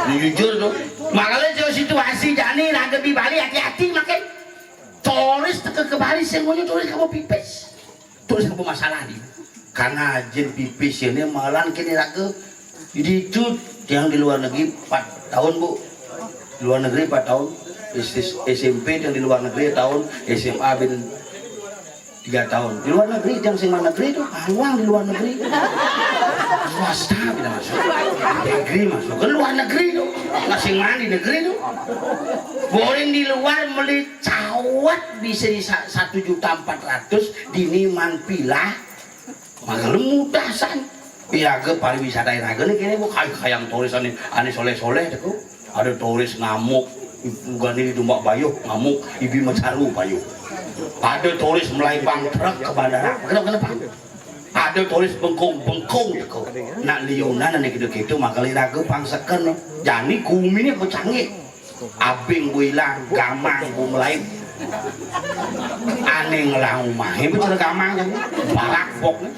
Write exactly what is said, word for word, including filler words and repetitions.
Jujur to. Makanya situasi jani raga di Bali, hati-hati makin. Toris teka ke Bali, semuanya toris kamu pipis. Toris kamu masalah di. Karena jin pipis ini malah kini raga. Jadi itu yang di luar negeri empat tahun, Bu. Di luar negeri empat tahun. S- SMP yang di luar negeri tahun, S M A bin tiga tahun. Di luar negeri, yang sing mana negeri itu, karuang di luar negeri. Swasta, tidak masuk. Negeri masuk. Ke luar negeri itu. Nggak sing mana di negeri itu. Boring di luar, beli cawat bisa di sa- satu juta empat ratus, dini man pilah. Maka mudah san. Iraga pariwisata iraga nih kene, Bu, kayak kayak turis ane, ane soleh-soleh deh, Bu. Ada turis ngamuk, bukan ini domba bayuh, ngamuk, ibi mecaru bayuh. Ada turis melai bang truk ke bandara. Kenapa, kenapa? Ada turis bengkung-bengkung deh, Bu. Nak liunan ane gitu-gitu, maka iraga pang seken nih. Jani kumi nih, Bu, canggih. Abing, Bu, ilang, gamang, Bu, melai. Ane ngelang umah, Bu, cara gamang kan. Barak bok nih.